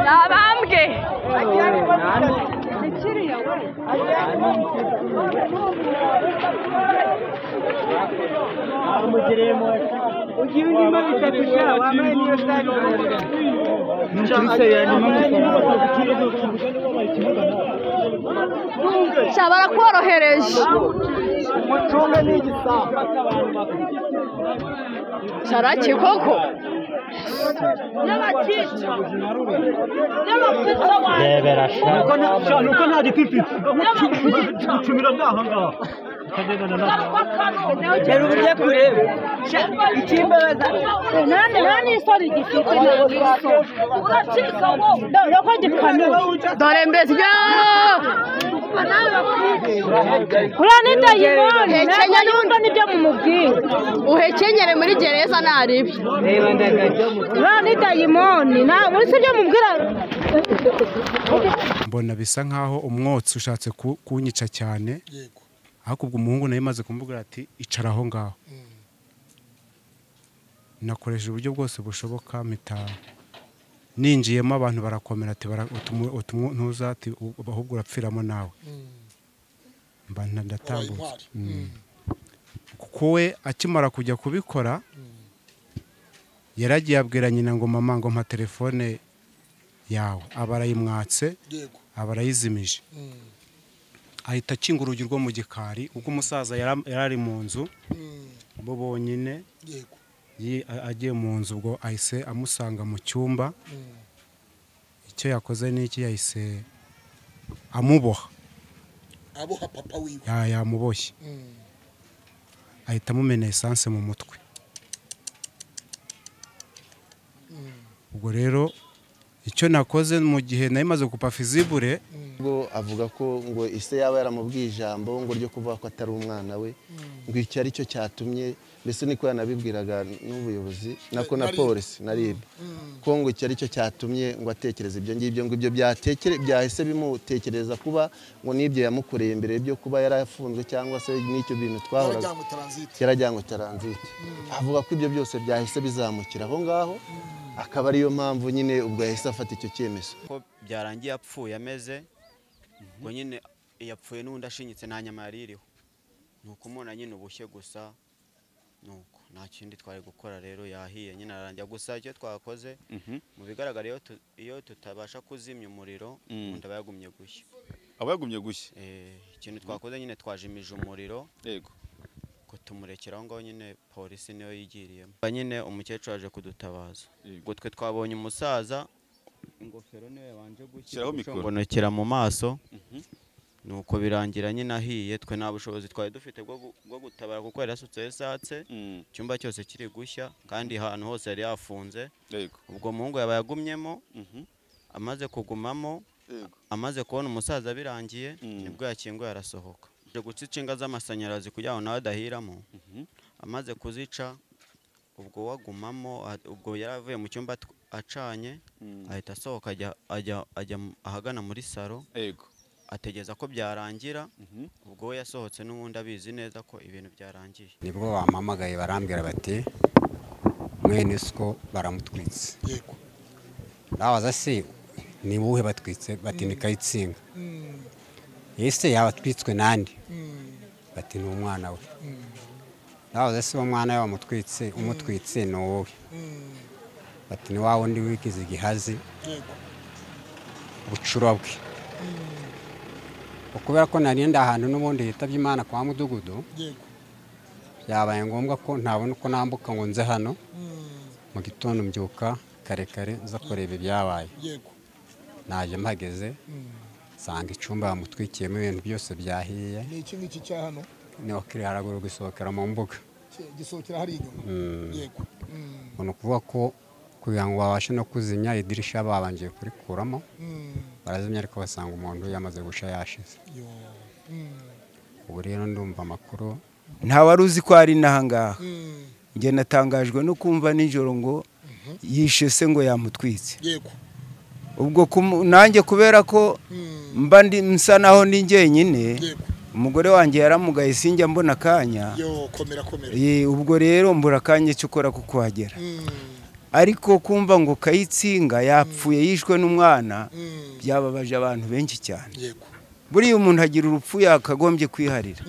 Nabambwe barakorohereje saraki koko dore mbese uhekenyere muri gereza naribi mbona bisa nkaho umwotsi ushatse kunyica cyane. Ariko ubwo umuhungu nawe maze kumubwira ati icara aho ngaho, nakoresheje uburyo bwose bushoboka mpita ninjiyemo abantu barakomera ati ntuza ati ahubwo urapfiramo nawe, mba ndatambutse. Kuko we akimara kujya kubikora yaragiye abwira nyina ngo mama ngo mpa telefone yawe, aba arayimwatse aba arayizimije, ahita akinga urugi rwo mu gikari ubwo umusaza yarari mu nzu bo bonyine, agiye mu nzu ubwo ahise amusanga mu cyumba. Icyo yakoze n'iki, yahise amuboha, aboha papa wiwe, yamuboshye ahita amumena essence mu mutwe. Ubwo rero icyo nakoze mu gihe nari maze kupa fizibure, ngo avuga ko ngo ise yaba yaramubwiye ijambo ngo ryo kuvuga ko atari umwana we, ngo icyo ari cyo cyatumye, mbese niko yanabibwiraga n'ubuyobozi nako na polisi na RIB, ko ngo icyo ari cyo cyatumye ngo atekereze ibyo ngibyo, ngo ibyo byahise bimutekereza kuba ngo n'ibyo yamukoreye mbere byo kuba yarafunzwe cyangwa se n'icyo bintu twahoraga yarajyanywe transit. Avuga ko ibyo byose byahise bizamukira aho ngaho, akaba ariyo mpamvu nyine ubwo yahise afata icyo cyemezo. Ko byarangiye apfuye ameze ngo nyine yapfuye n'undi ashinyitse nta nyama yari iriho, nuko umuntu nyine ubushye gusa, nuko nta kindi twari gukora rero yahiye nyine ararangira. Gusa icyo twakoze mu bigaragara iyo tutabasha kuzimya umuriro undi aba yagumye gushya, aba yagumye gushya. Ikintu twakoze nyine twajimije umuriro, yego, ko tumurekera aho ngaho nyine polisi niyo yigiriyemo. Nyine umukecuru aje kudutabaza, ubwo twe twabonye umusaza ingofero niyo yabanje gushongonokera mu maso, nuko birangira nyine ahiye. Twe nta bushobozi twari dufite bwo gutabara kuko yari yasutse esatse, icyumba cyose kiri gushya kandi ahantu hose yari yafunze. Ubwo muhungu yaba yagumyemo, amaze kugumamo, amaze kubona umusaza birangiye nibwo yakinguye arasohoka guca inshinga z'amashanyarazi kugira ngo nawe adahiramo. Amaze kuzica ubwo wagumamo, ubwo yaravuye mu cyumba acanye ahita asohoka ajya ahagana muri salo, ategeza ko byarangira. Ubwo we yasohotse n'ubundi abizi neza ko ibintu byarangiye. Nibwo bampamagaye barambwira bati mwene siko baramutwitse. Ndabaza se ni uwuhe batwitse? Bati ni Kayitsinga. Ese yabatwitswe nande? Bati ni umwana we. Ndabaza se uwo mwana we wamutwitse umutwitse ni wowe? Bati ni wa wundi wigize igihazi bucura bwe. Ukubera ko narinda ahantu n'ubundi yitabye Imana kwa mudugudu, byabaye ngombwa ko ntabona uko nambuka ngo nze hano. Mu gitondo mbyuka kare kare nza kureba ibyabaye. Naje mpageze nsanga icyumba bamutwikiyemo ibintu byose byahiye. Ni iki ngiki cya hano? Ni okiri haraguru gisohokera mu mbuga. Gisohokera hari inyuma. Yego. Ni ukuvuga ko kugira ngo babashe no kuzimya idirisha babanje kurikuramo, barazimya ariko basanga umuntu yamaze gusha yashize. Ubu rero ndumva amakuru nta wari uzi ko ari n'ahangaha. Njye natangajwe no kumva nijoro ngo yishe se ngo yamutwitse. Yego. Ubwo nanjye kubera ko mba ndi nsa naho ndi njyenyine, Umugore wanjye yaramugaye sinjya mbona akanya. Yo, komera komera. Ubwo rero mbura akanya cyo ukora kukuhagera. Ariko kumva ngo Kayitsinga yapfuye yishwe n'umwana byababaje abantu benshi cyane. Yego. Buriya umuntu agira urupfu yakagombye kwiharira.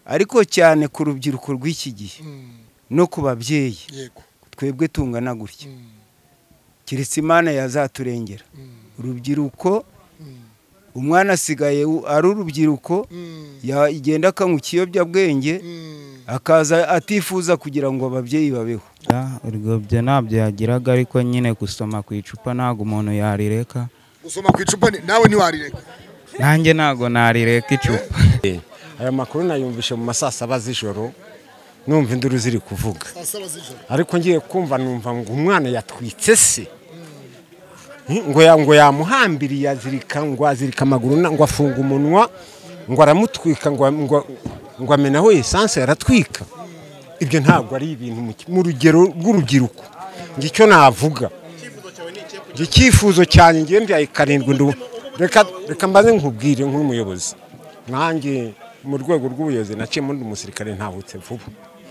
Ariko cyane ku rubyiruko rw'iki gihe no ku babyeyi. Yego. Twebwe tungana gutya. Keretse Imana yazaturengera. Urubyiruko umwana asigaye ari urubyiruko yagenda akanywa ikiyobyabwenge akaza atifuza kugira ngo ababyeyi babeho. Urwo ntabyo yagiraga, ariko nyine gusoma ku icupa ntabwo umuntu yarireka. Gusoma ku icupa nawe ntiwarireka? Nanjye ntabwo narireka icupa. Aya makuru nayumvishe mu masaa saba z'ijoro, numva induru ziri kuvuga, ariko ngiye kumva numva ngo umwana yatwitse se, ngo yamuhambiriye azirika, ngo azirika amaguru, ngo afunga umunwa, ngo aramutwika, ngo amenaho esanse aratwika. Ibyo ntabwo ari ibintu mu rugero rw'urubyiruko. Ngicyo navuga, icyifuzo cyanjye ngiye mbyaye 7, reka mbaze nkubwire nk'umuyobozi. Nanjye mu rwego rw'ubuyobozi naciyemo ndi umusirikare, ntahutse vuba,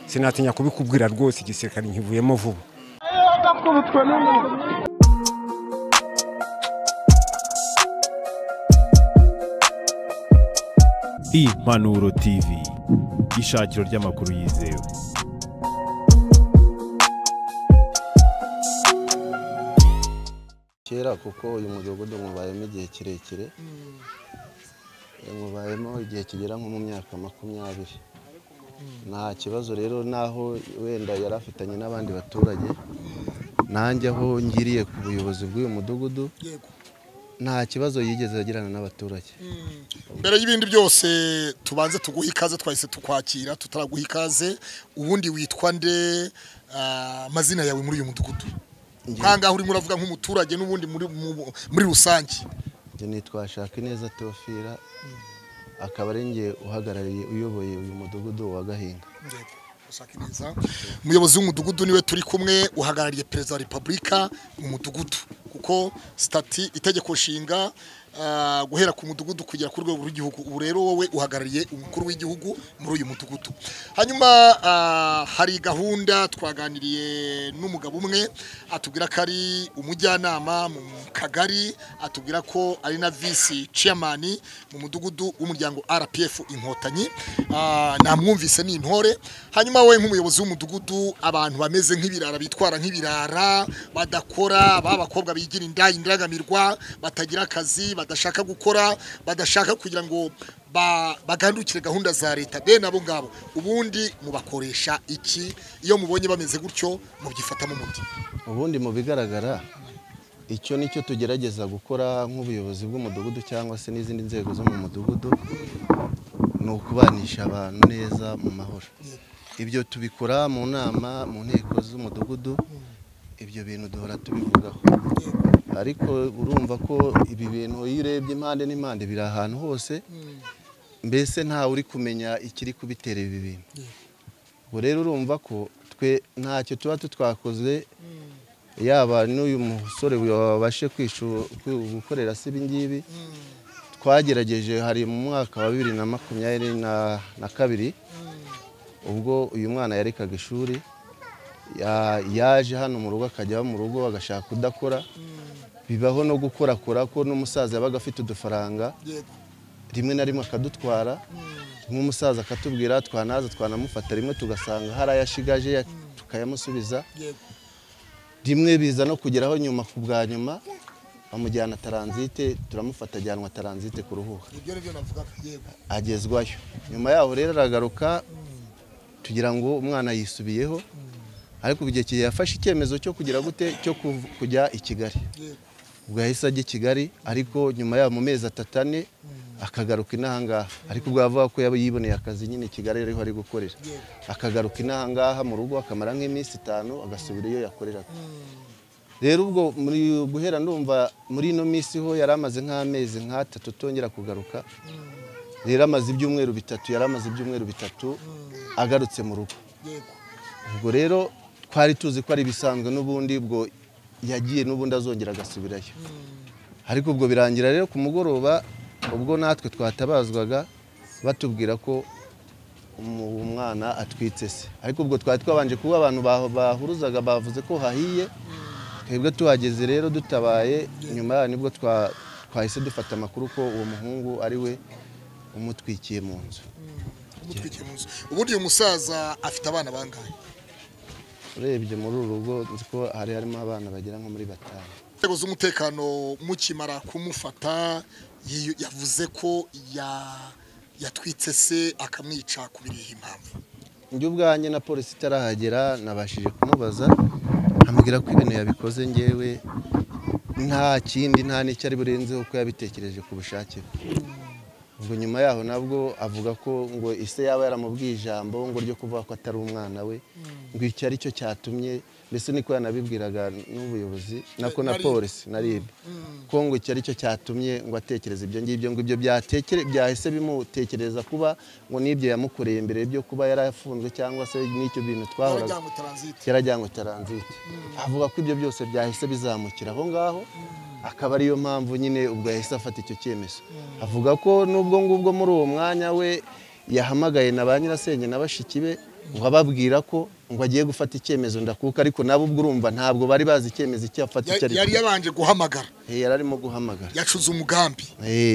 sinatinya kubikubwira rwose, igisirikare nkivuyemo vuba. Impanuro TV, ishakiro ry'amakuru yizewe. Kera kuko uyu mudugudu mubayemo igihe kirekire, mubayemo igihe kigera nko mu myaka 20. Nta kibazo rero naho wenda yarafitanye n'abandi baturage. Nanjye aho ngiriye ku buyobozi bw'uyu mudugudu nta kibazo yigeze agirana n'abaturage. Mbere y'ibindi byose tubanze tuguha ikaze, twahise tukwakira tutaraguha ikaze. Ubundi witwa nde, amazina yawe muri uyu mudugudu? Nkangaho urimo uravuga nk'umuturage n'ubundi muri rusange. Njye nitwa Shakineza Teofila, akaba ari njye uhagarariye uyoboye uyu mudugudu wa Gahinga. Shakineza, umuyobozi w'umudugudu niwe turi kumwe, uhagarariye Perezida wa Republika mu mudugudu, kuko stati itegeko nshinga guhera ku mudugudu kugera ku rwego rw'igihugu. Ubu rero wowe uhagarariye umukuru w'igihugu muri uyu mudugudu. Hanyuma hari gahunda twaganiriye n'umugabo umwe atubwira ko ari umujyanama mu kagari, atubwira ko ari na vice chairman mu mudugudu w'umuryango RPF Inkotanyi. Namwumvise ni intore. Hanyuma wowe nk'umuyobozi w'umudugudu, abantu bameze nk'ibirara, bitwara nk'ibirara, badakora, babakobwa bigira inda indangamirwa, batagira akazi, badashaka gukora, badashaka kugira ngo bagandukire gahunda za leta, bene abo ngabo ubundi mubakoresha iki? Iyo mubonye bameze gutyo mubyifatamo muti? Ubundi mu bigaragara icyo nicyo tugerageza gukora nk'ubuyobozi bw'umudugudu cyangwa se n'izindi nzego zo mu mudugudu, ni ukubanisha abantu neza mu mahoro. Ibyo tubikora mu nama, mu nteko z'umudugudu, ibyo bintu duhora tubivugaho. Ariko urumva ko ibi bintu iyo urebye impande n'impande biri ahantu hose, mbese ntawe uri kumenya ikiri kubitera ibi bintu. Ubwo rero urumva ko twe ntacyo tuba tutwakoze, yaba n'uyu musore wabashe gukorera se ibi ngibi. Twagerageje hari mu mwaka wa 2022 ubwo uyu mwana yarekaga ishuri, yaje hano mu rugo akajya mu rugo agashaka kudakora, bibaho no gukorakora ko n'umusaza yabaga afite udufaranga rimwe na rimwe akadutwara, nk'umusaza akatubwira twanaza twanamufata rimwe tugasanga hari ayashigaje tukayamusubiza. Rimwe biza no kugeraho nyuma ku bwa nyuma bamujyana taranzite, turamufata ajyanwa taranzite kuruhuka, agezwayo. Nyuma yaho rero aragaruka tugira ngo umwana yisubiyeho, ariko igihe yafashe icyemezo cyo kugira gute cyo kujya i Kigali. Ubwo yahise ajya i Kigali, ariko nyuma yaho mu mezi 3-4 akagaruka inaha ngaha. Ariko ubwo avuga ko yaba yiboneye akazi nyine i Kigali ariho ari gukorera, akagaruka inaha ngaha mu rugo akamara nk'iminsi 5 agasubira iyo yakoreraga. Rero ubwo muri guhera ndumva muri ino minsi ho yaramaze nk'amezi nka 3 tongera kugaruka. Rero amaze ibyumweru 3, yaramaze ibyumweru 3 agarutse mu rugo. Ubwo rero twari tuzi ko ari bisanzwe n'ubundi ubwo yagiye n'ubundi azongera agasubirayo. Ariko ubwo birangira rero ku mugoroba ubwo natwe twatabazwaga Batubwira ko umwana atwitse se, ariko ubwo twari twabanje kuba abantu bahuruzaga bavuze ko hahiye. Twebwe tuhageze rero dutabaye, nyuma nibwo twahise dufata amakuru ko uwo muhungu ari we umutwikiye mu nzu. Ubundi uyu musaza afite abana bangahe? Urebye muri uru rugo nzi ko hari harimo abana bagera nko muri 5. Inzego z'umutekano mukimara kumufata yavuze ko yatwitse se akamwica kubiriha impamvu. Njye ubwanjye na polisi itarahagera nabashije kumubaza, ambwira ko ibintu yabikoze ngewe nta kindi nta n'icyo ari burenzeho ko yabitekereje ku bushake bwe. Ubwo nyuma yaho nabwo avuga ko ngo ise yaba yaramubwiye ijambo ngo ryo kuvuga ko atari umwana we, ngo icyo ari cyo cyatumye, mbese niko yanabibwiraga n'ubuyobozi nako na polisi na RIB, ko ngo icyo ari cyo cyatumye ngo atekereze ibyo ngibyo, ngo ibyo byahise bimutekereza kuba ngo n'ibyo yamukoreye mbere byo kuba yarafunzwe cyangwa se n'icyo bintu twahoraga yarajyanywe taranzite. Avuga ko ibyo byose byahise bizamukira aho ngaho, akaba ariyo mpamvu nyine ubwo yahise afata icyo cyemezo. Avuga ko nubwo ngubwo muri uwo mwanya we yahamagaye na ba nyirasenge na bashiki be ngo ababwira ko ngo agiye gufata icyemezo ndakuka, ariko nabo ubwo urumva ntabwo bari bazi icyemezo icyo afata icyo ari. Yari yabanje guhamagara. Yari arimo guhamagara. Yacuze umugambi.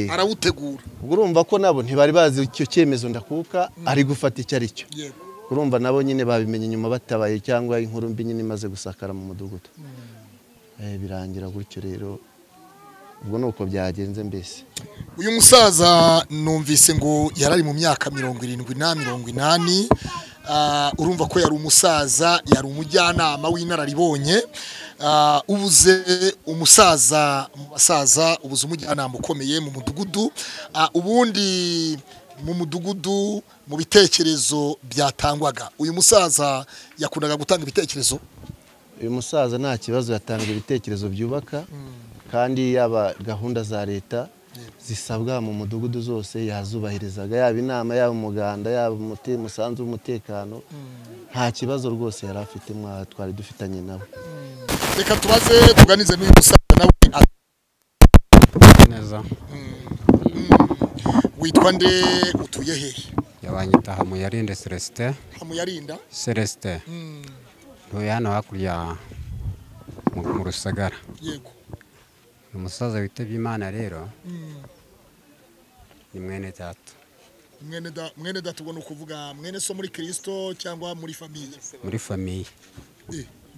Arawutegura. Ubwo urumva ko nabo ntibari bazi icyo cyemezo ndakuka ari gufata icyo ari cyo. Urumva nabo nyine babimenye nyuma batabaye cyangwa inkuru mbi nyine imaze gusakara mu mudugudu. Birangira gutyo rero. Ubwo nuko byagenze mbese. Uyu musaza numvise ngo yarari mu myaka 70 na 80. Urumva ko yari umusaza, yari umujyanama w'inararibonye. Ubuze umusaza musaza, ubuze umujyanama ukomeye mu mudugudu. Ubundi mu mudugudu mu bitekerezo byatangwaga, uyu musaza yakundaga gutanga ibitekerezo. Uyu musaza nta kibazo, yatanga ibitekerezo byubaka, kandi yaba gahunda za leta zisabwa mu mudugudu zose yazubahirizaga, yaba inama, yaba umuganda, yaba umusanzu w'umutekano, nta kibazo rwose yari afite twari dufitanye nawe. Reka tubaze tuganize n'uyu musaza nawe. Neza. Witwa nde, utuye hehe? Yabanyita Hamuyarinde Celestin. Hamuyarinda Celestin. Ntuye hano hakurya mu Rusagara. Yego. Umusaza witabye Imana rero ni mwene data. Mwene data ubona ukuvuga mwene so muri Kristo cyangwa muri famille? Muri famille.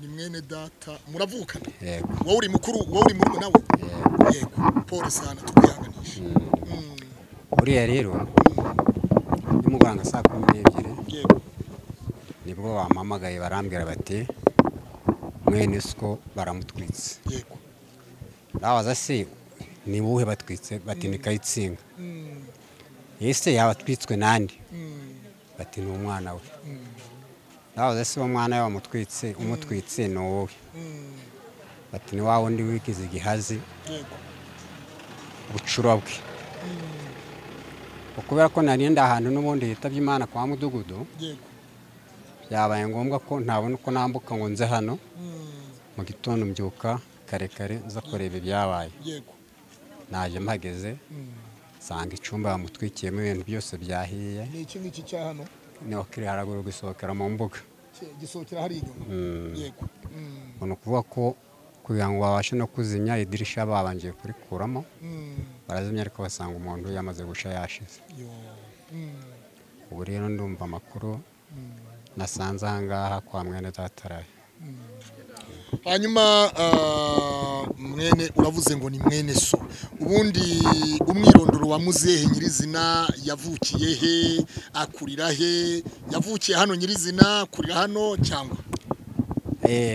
Ni mwene data muravukana? Yego. Wowe uri mukuru, wowe uri murumuna we? Yego. Pole sana, tukwihanganisha. Buriya rero nimuganga saa 12. Yego. Nibwo bampamagaye barambwira bati mwene siko baramutwitse. Yego. Ndabaza se ni uwuhe batwitse? Bati ni Kayitsinga. Ese yabatwitswe nande? Bati ni umwana we. Ndabaza se uwo mwana we wamutwitse, umutwitse ni wowe? Bati ni wa wundi wigize igihazi. Yego. Bucura bwe. Kubera ko narinda ahantu n'ubundi yitabye Imana kwa mudugudu. Yego. Byabaye ngombwa ko ntabona uko nambuka ngo nze hano. Mu gitondo mbyuka kare kare nza kureba ibyabaye. Yego. Naje mpageze nsanga icyumba bamutwikiyemo ibintu byose byahiye. Ni iki ngiki cya hano? Ni okiri haraguru gusohokera mu mbuga. Gisohokera hari inyuma. Yego. Ni ukuvuga ko kugira ngo babashe no kuzimya idirisha babanje kurikuramo. Barazimya ariko basanga umuntu yamaze gusha yashize. Ubu rero ndumva amakuru nasanze aha ngaha kwa mwene data. Hanyuma mwene uravuze ngo ni mwene so, ubundi umwirondoro wa muzehe nyirizina yavukiye he, akurira he? Yavukiye hano nyirizina, akurira hano cyangwa?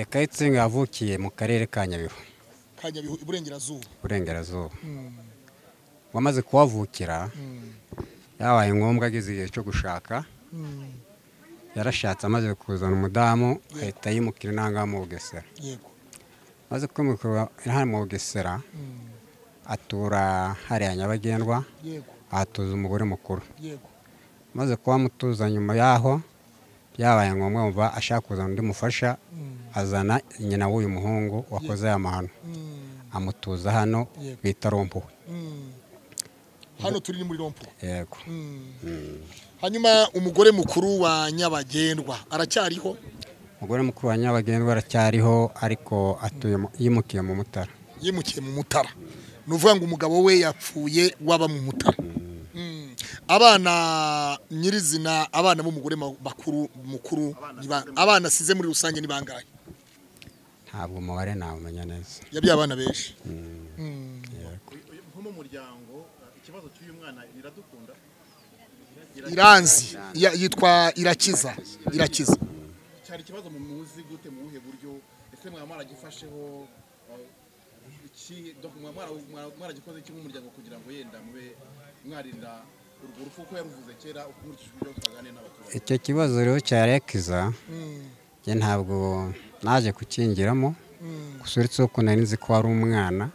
Kayitsinga yavukiye mu karere ka Nyabihu. Ka Nyabihu iburengerazuba. Iburengerazuba. Wamaze kuhavukira yabaye ngombwa ageze igihe cyo gushaka. Yarashatse amaze kuzana umudamu ahita yimukira inanga mu Bugesera. Yego. Maze kwimukira hano mu Bugesera atura hariya Nyabagendwa. Yego. Atuza umugore mukuru. Yego. Maze kuba mutuza nyuma yaho byabaye ngombwa mva ashaka kuzana undi mufasha, azana nyina w'uyu muhungu wakoze aya mahano, amutuza hano bita Rompuwe. Hano turi ni muri rompo. Yego. Hanyuma umugore mukuru wa Nyabagendwa aracyariho? Umugore mukuru wa Nyabagendwa aracyariho, ariko atuye yimukiye mu Mutara. Yimukiye mu Mutara. Nuvuga ngo umugabo we yapfuye waba mu Mutara. Abana nyirizina, abana b'umugore bakuru mukuru, abana size muri rusange ni bangahe? Ntabwo umubare nawumenya neza. Yabye abana benshi. Nko mu muryango ikibazo cy'uyu mwana Iradukunda Iranzi yitwa Irakiza. Irakiza. Cyari ikibazo mu muzi gute, mu buhe buryo? Ese mwaba maragifasheho iki, donc mwaba mwaragikoze iki mu muryango kugira ngo yenda mube mwarinda urwo rupfu ko yaruvuze kera ukurikije uburyo twaganiriye n'abaturage? Icyo kibazo rero cya Irakiza njye ntabwo naje kukingiramo, gusa uretse ko nari nzi ko ari umwana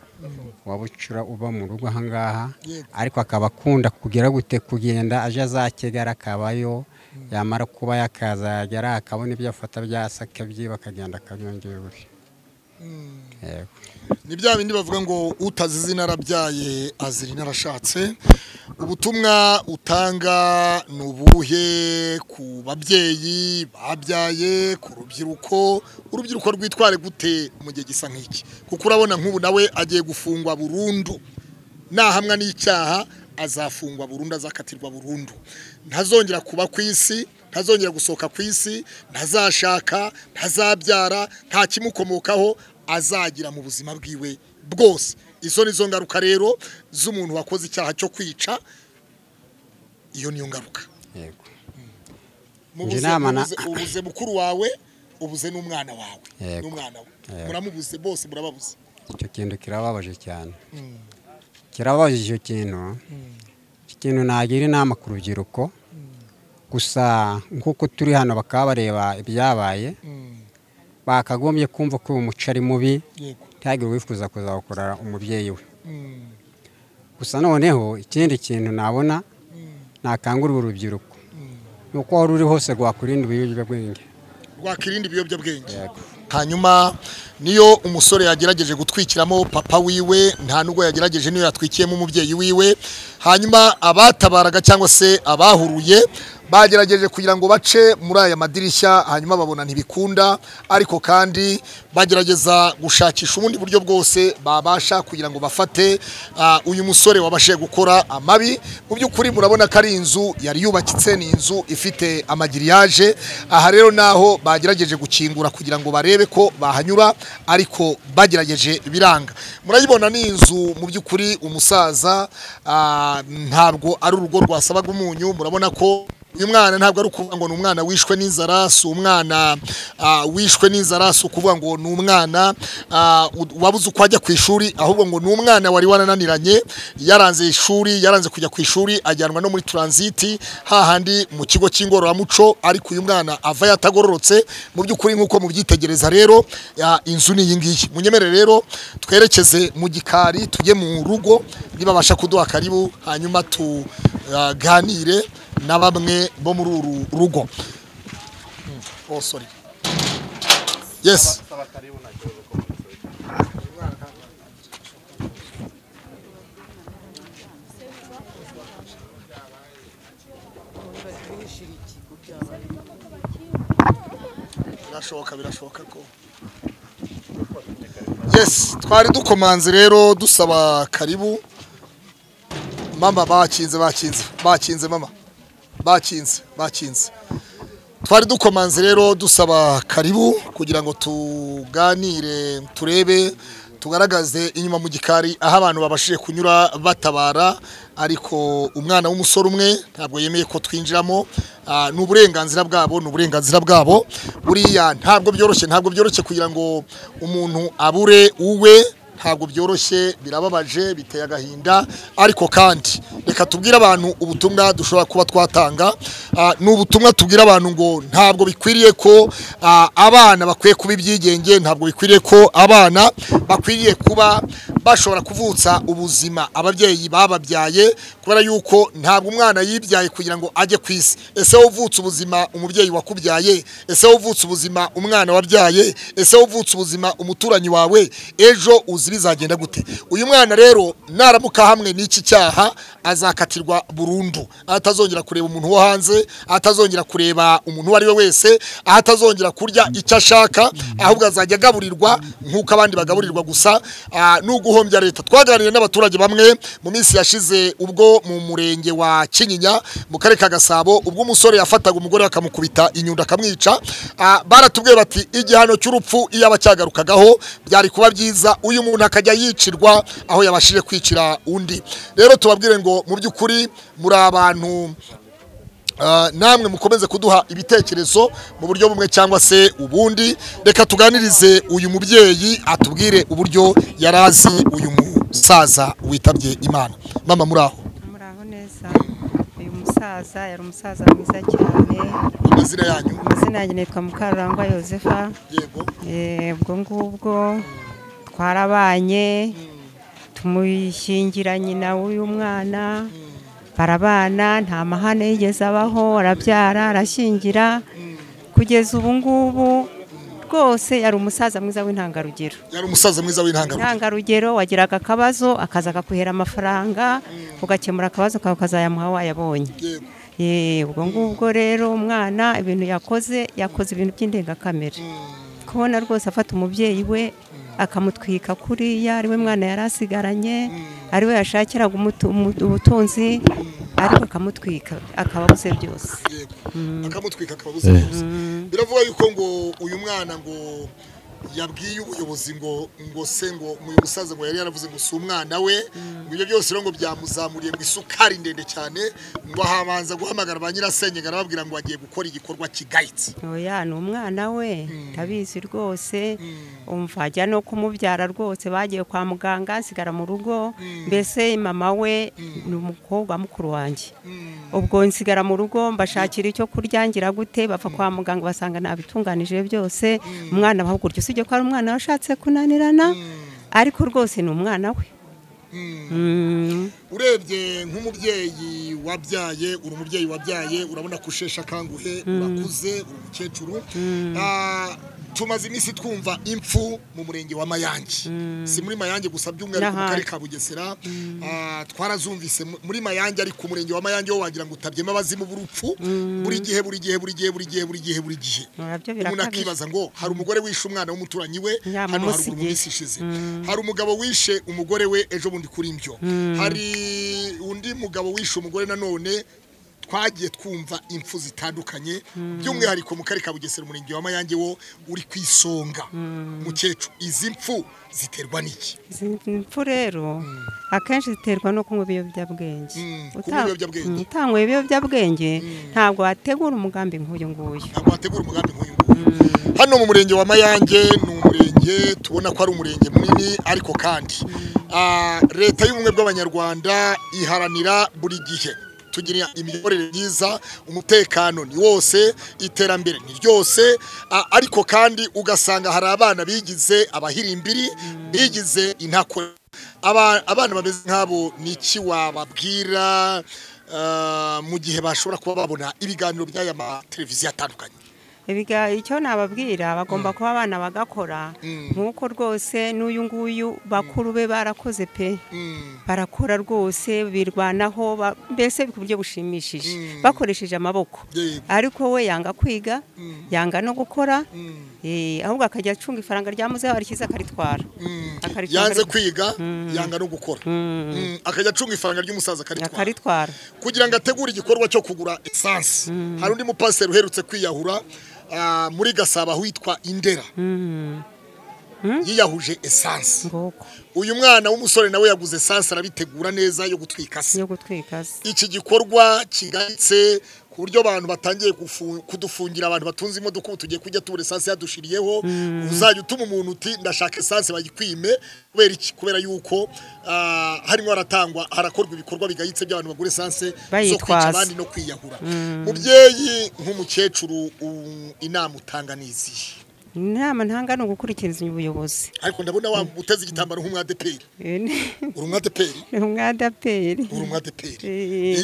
wa bucura uba mu rugo aha ngaha, ariko akaba akunda kugira gute kugenda aje azakigara akabayo, yamara kuba yakazagera akabona ibyo afata byasake byiba akagenda akabyongera gutyo. Ni bya bindi bavuga ngo utazizi narabyaye azira narashatse. Ubutumwa utanga ni ubuhe ku babyeyi babyaye, ku rubyiruko? Urubyiruko rwitware gute mu gihe gisa nk'iki? Kuko urabona nk'ubu nawe agiye gufungwa burundu, nahamwa n'icyaha azafungwa burundu, azakatirwa burundu, ntazongera kuba ku isi, ntazongera gusohoka ku isi, ntazashaka, ntazabyara, nta kimukomokaho azagira mu buzima bwiwe bwose. Izo nizo ngaruka rero z'umuntu wakoze icyaha cyo kwica, iyo niyo ngaruka. Yego. Ubuze mukuru wawe, ubuze n'umwana wawe, n'umwana we muramubuze, bose murababuze. Icyo kintu kirababaje cyane. Kirababaje icyo kintu. Icyo kintu nagira inama ku rubyiruko, gusa nk'uko turi hano bakaba bareba ibyabaye, bakagombye kumva ko umuco ari mubi, ntihagire uwifuza kuzawukorera umubyeyi we. Gusa noneho ikindi kintu nabona nakangurira urubyiruko ni uko aho ruri hose rwakurinda ibiyobyabwenge. Rwakirinda ibiyobyabwenge. Hanyuma niyo umusore yagerageje gutwikiramo papa wiwe, nta nubwo yagerageje, niyo yatwikiyemo umubyeyi wiwe. Hanyuma abatabaraga cyangwa se abahuruye bagerageje kugira ngo bace muri aya madirishya, hanyuma babona ntibikunda, ariko kandi bagerageza gushakisha ubundi buryo bwose babasha kugira ngo bafate uyu musore wabashije gukora amabi. Mu by'ukuri murabona ko ari inzu yari yubakitse, ni inzu ifite amagiriyaje. Aha rero naho bagerageje gukingura kugira ngo barebe ko bahanyura, ariko bagerageje biranga. Murayibona ni inzu mu by'ukuri umusaza ntabwo ari urugo rwasabaga umunyu. Murabona ko uyu mwana ntabwo ari ukuvuga ngo ni umwana wishwe n'inzara, si umwana wishwe n'inzara, si ukuvuga ngo ni umwana wabuze uko ajya ku ishuri, ahubwo ngo ni umwana wari warananiranye, yaranze ishuri, yaranze kujya ku ishuri, ajyanwa no muri transit hahandi mu kigo cy'ingororamuco, ariko uyu mwana ava yatagororotse. Mu by'ukuri nk'uko mubyitegereza rero, inzu ni iyi ngiyi. Munyemere rero twerekeze mu gikari, tujye mu rugo, nibabasha kuduha karibu, hanyuma tuganire na bamwe bo muri uru rugo. Oh sorry. Yes. Birashoboka, birashoboka ko. Yes, twari dukomanze rero dusaba karibu. Mama bakinze, bakinze, bakinze mama. Bakinze, bakinze. Twari dukomanze rero dusaba karibu kugira ngo tuganire, turebe, tugaragaze inyuma mu gikari aho abantu babashije kunyura batabara, ariko umwana w'umusore umwe ntabwo yemeye ko twinjiramo. Ni uburenganzira bwabo, ni uburenganzira bwabo. Buriya ntabwo byoroshye, ntabwo byoroshye kugira ngo umuntu abure uwe, ntabwo byoroshye, birababaje, biteye agahinda. Ariko kandi reka tubwire abantu ubutumwa dushobora kuba twatanga. Ni ubutumwa tubwira abantu ngo ntabwo bikwiriye ko abana bakwiye kuba ibyigenge, ntabwo bikwiriye ko abana bakwiriye kuba bashobora kuvutsa ubuzima ababyeyi bababyaye, kubera yuko ntabwo umwana yibyaye kugira ngo ajye ku isi. Ese uvutse ubuzima umubyeyi wakubyaye? Ese uvutse ubuzima umwana wabyaye? Ese uvutse ubuzima umuturanyi wawe? Ejo uzi bizagenda gute? Uyu mwana rero naramuka hamwe n'iki cyaha azakatirwa burundu, atazongera kureba umuntu wo hanze, atazongera kureba umuntu uwo ari we wese, atazongera kurya icyo ashaka, ahubwo azajya agaburirwa nk'uko abandi bagaburirwa gusa. N'uguhombya leta. Twaganiriye n'abaturage bamwe mu minsi yashize ubwo mu murenge wa Kinyinya mu karere ka Gasabo, ubwo umusore yafataga umugore akamukubita inyundo akamwica, baratubwiye bati igihano cy'urupfu iyo abacyagarukagaho byari kuba byiza, uyu muntu akajya yicirwa aho yabashije kwicira undi. Rero tubabwire ngo mu by'ukuri muri abantu namwe mukomeze kuduha ibitekerezo mu buryo bumwe cyangwa se ubundi. Reka tuganirize uyu mubyeyi atubwire uburyo yarazi uyu musaza witabye Imana. Mama muraho? Muraho neza. Uyu musaza yari umusaza mwiza cyane. Amazina yanyu? Amazina yanjye nitwa Mukarurangwa Yozefa. Yego. Ubwo ngubwo twarabanye, tumushyingira nyina w'uyu mwana, barabana nta mahane yigeze abaho, arabyara arashyingira kugeza ubu ngubu. Rwose yari umusaza mwiza w'intangarugero. Yari umusaza mwiza w'intangarugero. Intangarugero, wagiraga akabazo akaza akakuhera amafaranga, ugakemura akabazo kawe ukazayamuha wayabonye. Ubwo ngubwo rero umwana ibintu yakoze, yakoze ibintu by'indengakamere. Kubona rwose afata umubyeyi we akamutwika kuriya, ari we mwana yari asigaranye, ari we yashakiraga ubutunzi, ariko akamutwika akababuze byose. Akamutwika akababuze byose. Biravuga yuko ngo uyu mwana ngo yabwiye ubuyobozi ngo se ngo uyu musaza ngo yari yaravuze ngo si umwana we, ngo ibyo byose rero ngo byamuzamuriye mu isukari ndende cyane, ngo ahabanza guhamagara ba nyirasenge arababwira ngo agiye gukora igikorwa kigayitse. Oya, ni umwana we ndabizi rwose, umva ajya no kumubyara rwose, bagiye kwa muganga nsigara mu rugo, mbese mama we ni umukobwa mukuru wanjye. Ubwo nsigara mu rugo mbashakira icyo kurya ngira gute, bava kwa muganga basanga nabitunganije byose, umwana bahugurye. Usibye ko ari umwana washatse kunanirana, ariko rwose ni umwana we. Urebye nk'umubyeyi wabyaye, uri umubyeyi wabyaye, urabona kushesha akanguhe, urakuze, uri umukecuru. Tumaze iminsi twumva impfu mu murenge wa Mayange. Si muri Mayange gusa, by'umwihariko mu karere ka Bugesera twarazumvise muri Mayange, ariko umurenge wa Mayange wo wagira ngo utabyemo abazimu b'urupfu buri gihe buri gihe buri gihe buri gihe buri gihe buri gihe. Umuntu akibaza ngo hari umugore wishe umwana w'umuturanyi we hano haruguru mu minsi ishize, hari umugabo wishe umugore we ejo bundi kuri imbyo, hari undi mugabo wishe umugore nanone. Twagiye twumva impfu zitandukanye, by'umwihariko mu karere ka Bugesera umurenge wa Mayange wo uri kwisonga. Mukecuru, izi mpfu ziterwa n'iki? Izi mpfu rero akenshi ziterwa no kunywa ibiyobyabwenge. Utanywa ibiyobyabwenge ntabwo wategura umugambi nk'uyu nguyu. Ntabwo wategura umugambi nk'uyu nguyu. Hano mu murenge wa Mayange ni umurenge tubona ko ari umurenge munini, ariko kandi leta y'ubumwe bw'Abanyarwanda iharanira buri gihe tugira imiyoborere myiza, umutekano ni wose, iterambere ni ryose, ariko kandi ugasanga hari abana bigize abahirimbiri, bigize intakore. Abana bameze nk'abo ni iki wababwira mu gihe bashobora kuba babona ibiganiro by'aya mateleviziyo atandukanye? Icyo nababwira, bagomba kuba abana bagakora nk'uko rwose n'uyu nguyu bakuru be barakoze pe, barakora rwose, birwanaho mbese ku buryo bushimishije bakoresheje amaboko, ariko we yanga kwiga, yanga no gukora, ahubwo akajya acunga ifaranga rya muzehe arishyize akaritwara. Yanze kwiga, yanga no gukora, akajya acunga ifaranga ry'umusaza akaritwara kugira ngo ategure igikorwa cyo kugura essence. Hari undi mupaseri uherutse kwiyahura muri Gasabo witwa Indera, yiyahuje essence. Uyu mwana w'umusore nawe yaguze essence arabitegura neza yo gutwika se. Iki gikorwa kigayitse ku buryo abantu batangiye kudufungira, abantu batunze imodoka tugiye kujya tubura essence yadushiriyeho. Uzajya utuma umuntu uti ndashaka essence bayikwime, kubera iki? Kubera yuko harimo haratangwa, harakorwa ibikorwa bigayitse by'abantu bagura essence zo kwica abandi no kwiyahura. Mubyeyi nk'umukecuru, inama utanga nizihe? Inama ntanga ni ugukurikiza ubuyobozi. Ariko ndabona wa uteze igitambaro nk'umwadeperi. Uri umwadeperi? Ni umwadeperi. Uri umwadeperi.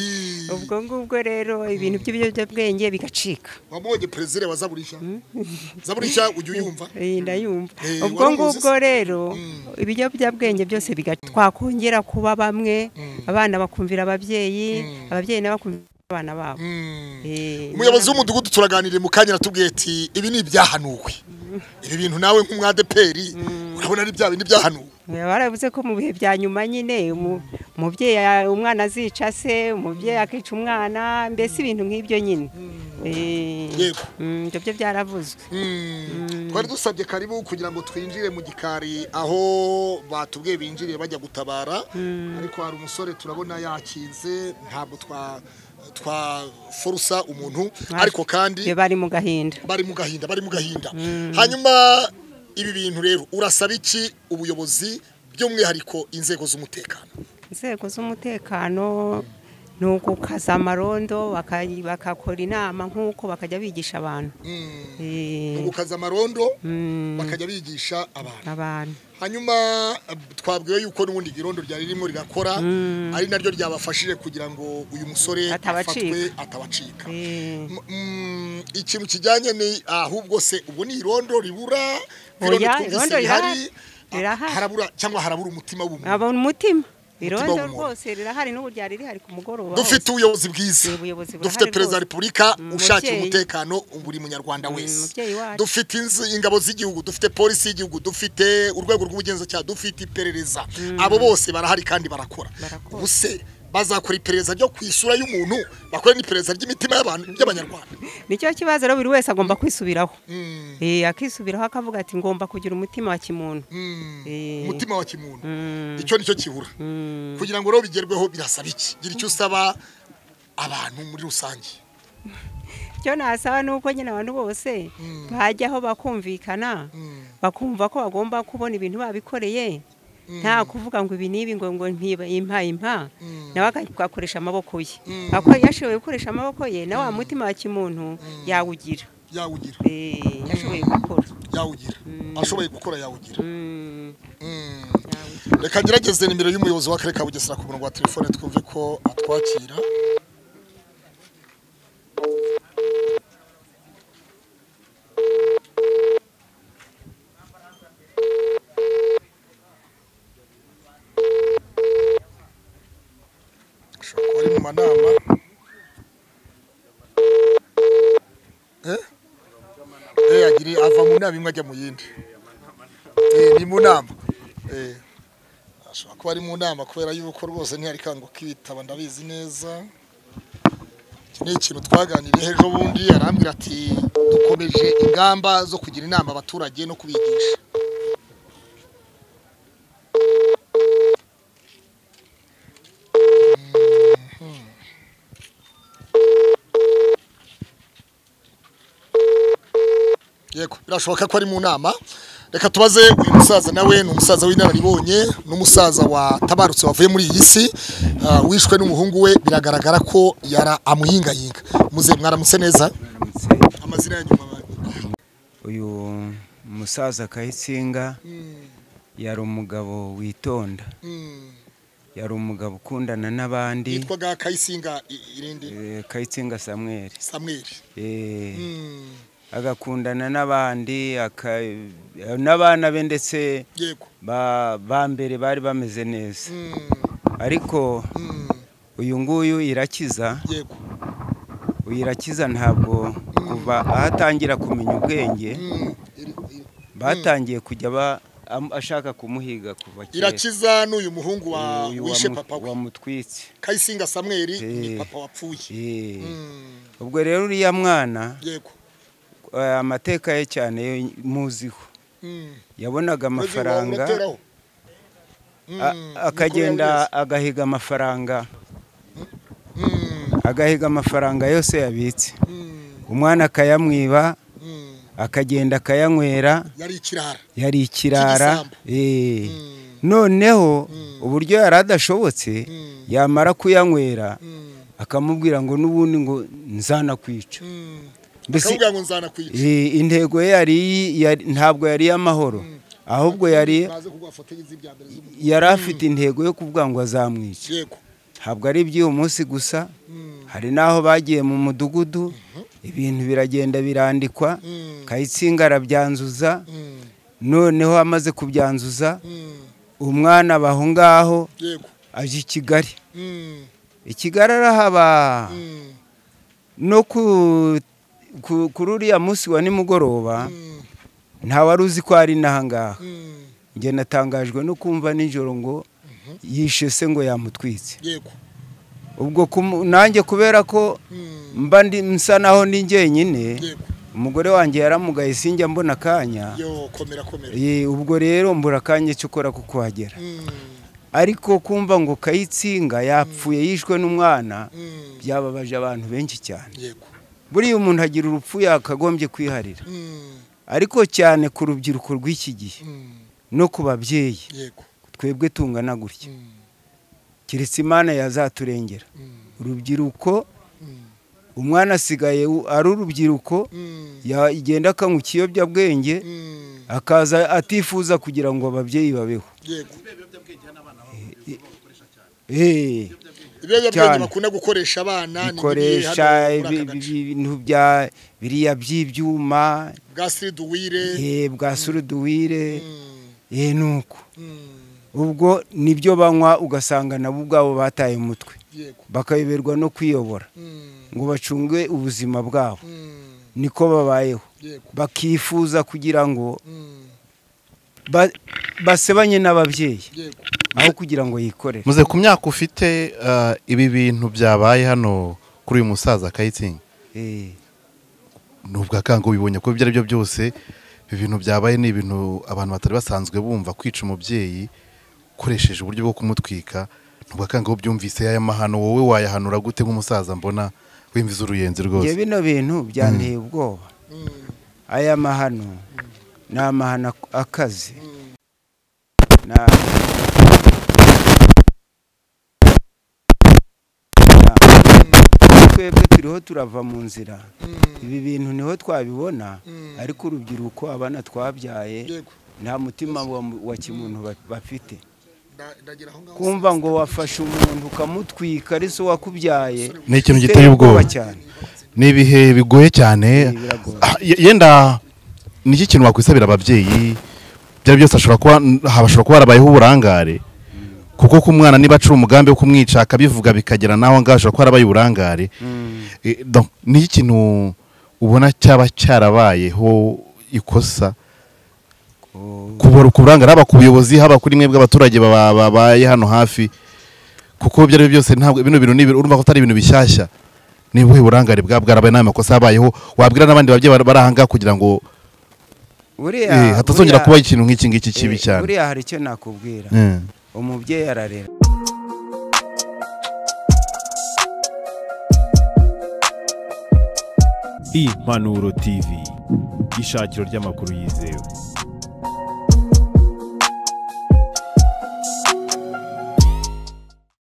Ubwo ngubwo rero ibintu by'ibiyobyabwenge bigacika. Wamubonye perezida wa Zaburisha? Zaburisha ujya uyumva? Ndayumva. Ubwo ngubwo rero ibiyobyabwenge byose twakongera kuba bamwe, abana bakumvira ababyeyi, ababyeyi nabo bakumvira abana babo. Umuyobozi w'umudugudu turaganiriye mu kanya natubwiye ati ibi ni ibyahanuwe. Ibi bintu nawe nk'umwadeperi urabona ari bya bindi byahanuwe. Baravuze ko mu bihe bya nyuma nyine umubyeyi umwana azica se, umubyeyi akica umwana, mbese ibintu nk'ibyo nyine. Yego. Ibyo byo byaravuzwe. Twari dusabye karibu kugira ngo twinjire mu gikari aho batubwiye binjiriye bajya gutabara, ariko hari umusore turabona yakinze, ntabwo twa forusa umuntu, ariko kandi bari mu gahinda. Bari mu gahinda, bari mu gahinda. Hanyuma ibi bintu rero urasaba iki ubuyobozi by'umwihariko inzego z'umutekano? Inzego z'umutekano ni ugukaza amarondo, bakakora inama nk'uko bakajya bigisha abantu. Ni ugukaza amarondo bakajya bigisha abantu. Hanyuma twabwiwe yuko n'ubundi irondo ryari ririmo rirakora, ari naryo ryabafashije kugira ngo uyu musore afatwe atabacika. Ikintu kijyanye ni ahubwo se ubwo ni irondo ribura, irondo rihari, harabura cyangwa harabura umutima w'umuntu. Abona umutima. Irondo rwose rirahari n'ubu ryari rihari ku mugoroba. Dufite ubuyobozi bwiza, dufite perezida wa repubulika ushakira umutekano buri munyarwanda wese, dufite ingabo z'igihugu, dufite polisi y'igihugu, dufite urwego rw'ubugenzacyaha, dufite iperereza. Abo bose barahari kandi barakora. Ubuse bazakora iperereza ryo ku isura y'umuntu, bakora n'iperereza ry'imitima y'abantu y'abanyarwanda. Nicyo kibazo rero, buri wese agomba kwisubiraho. Akisubiraho akavuga ati ngomba kugira umutima wa kimuntu. Umutima wa kimuntu. Icyo nicyo kibura. Kugira ngo rero bigerweho birasaba iki? Gira icyo usaba abantu muri rusange. Icyo nasaba nuko nyine abantu bose bajyaho bakumvikana, bakumva ko bagomba kubona ibintu babikoreye. Nta kuvuga ngo ibi nibi ngo ntiba impa impa, nawe akakoresha amaboko ye. Ako yashoboye gukoresha amaboko ye, na wa mutima wa kimuntu yawugira. Yawugira. Yashoboye gukora. Yawugira. Ashoboye gukora yawugira. Reka ngerageze nimero y'umuyobozi w'akarere ka Bugesera ku murongo wa telefone twumve ko atwakira. Manama agiri ava mu nama imwe ajya mu yindi. Ni mu nama. Ashobora kuba ari mu nama kubera yuko rwose ntiyari kango kwitaba, ndabizi neza. Iki ni ikintu twaganiriye ejo bundi, arambwira ati dukomeje ingamba zo kugira inama abaturage no kubigisha. Yego, birashoboka ko ari mu nama. Reka tubaze uyu musaza, nawe ni umusaza w'inararibonye, n'umusaza watabarutse wavuye muri iyi si, wishwe n'umuhungu we, biragaragara ko yara amuyingayinga. Muze mwaramutse neza. Amazina yanyu? Uyu musaza Kayitsinga yari umugabo witonda. Yari umugabo ukundana n'abandi. Yitwaga Kayitsinga irindi? Kayitsinga Samuel. Samuel. Agakundana n'abandi, n'abana be ndetse ba mbere bari bameze neza. Ariko uyu nguyu Irakiza, uyu Irakiza ntabwo kuva ahatangira kumenya ubwenge batangiye kujya ashaka kumuhiga kuva kera. Irakiza n'uyu muhungu wa wishe papa we wamutwitse. Kayitsinga Samuel ni papa wapfuye. Ubwo rero uriya mwana amateka ye cyane muziho. Yabonaga amafaranga akagenda agahiga amafaranga, agahiga amafaranga yose yabitse. Umwana akayamwiba, akagenda akayanywera. Yari ikirara. Noneho uburyo yari adashobotse, yamara kuyanywera akamubwira ngo n'ubundi ngo nzanakwica. Akavuga ngo nzanakwica. Intego ye yari ntabwo yari y'amahoro, ahubwo yari afite intego yo kuvuga ngo azamwica. Ntabwo ari iby'uyu munsi gusa, hari n'aho bagiye mu mudugudu ibintu biragenda birandikwa, Kayitsinga arabyanzuza. Noneho amaze kubyanzuza umwana abaho ngaho aje i Kigali. I Kigali arahaba no kuri uriya munsi wa nimugoroba nta wari uzi ko ari n'aha ngaha. Njye natangajwe no kumva nijoro ngo yishe se ngo yamutwitse. Ubwo nanjye kubera ko mba nsa naho ndi njyenyine, umugore wanjye yaramugaye sinjya mbona akanya. Ubwo rero mbura akanya cyo ukora kukuhagera. Ariko kumva ngo Kayitsinga yapfuye yishwe n'umwana byababaje abantu benshi cyane. Buriya umuntu agira urupfu yakagombye kwiharira, ariko cyane ku rubyiruko rw'iki gihe no ku babyeyi twebwe tungana gutya, keretse Imana yazaturengera. Urubyiruko, umwana asigaye ari urubyiruko yagenda akanywa ikiyobyabwenge akaza atifuza kugira ngo ababyeyi babeho. Ibiyobyabwenge bakunda gukoresha abana ni bikoresha ibintu bya biriya by'ibyuma bwa suruduwire, bwa suruduwire nuko ubwo nibyo banywa, ugasanga nabo ubwabo bataye umutwe bakayoberwa no kwiyobora ngo bacunge ubuzima bwabo. Niko babayeho, bakifuza kugira ngo basebanye n'ababyeyi aho kugira ngo yikorere. Muze ku myaka ufite ibi bintu byabaye hano kuri uyu musaza Kayitsinga, nubwo akango bibonye ko ibyo ari byo byose ibintu byabaye ni ibintu abantu batari basanzwe bumva, kwica umubyeyi ukoresheje uburyo bwo kumutwika, nubwo akango byumvise aya mahano wowe wayahanura gute nk'umusaza mbona wimviza uruyenzi rwose? Nge bino bintu byanteye ubwoba. Aya mahano ni amahano akaze. Twebwe turiho turava mu nzira, ibi bintu niho twabibona, ariko urubyiruko abana twabyaye nta mutima wa kimuntu bafite. Kumva ngo wafashe umuntu ukamutwika ari so wakubyaye ni ikintu giteye ubwoba cyane, ni ibihe bigoye cyane. Yenda niki kintu wakwisabira ababyeyi? Byari byose ashobora kuba harabayeho uburangare, kuko ku mwana niba acura umugambi wo kumwica akabivuga bikagera naho ngaho ashobora kuba harabaye uburangare. Ni ikintu ubona cyaba cyarabayeho ikosa ku burangare, haba ku buyobozi, haba kuri mwe bw'abaturage babaye hano hafi, kuko ibyo ari byo byose ntabwo bino bintu urumva ko atari ibintu bishyashya. Ni ubuhe burangare bwarabaye n'amakosa yabayeho wabwira n'abandi babyeyi bari aha ngaha kugira ngo hatazongera kuba ikintu nk'iki ngiki kibi cyane? Buriya hari icyo nakubwira, umubyeyi ararera. Impanuro TV, ishakiro ry'amakuru yizewe.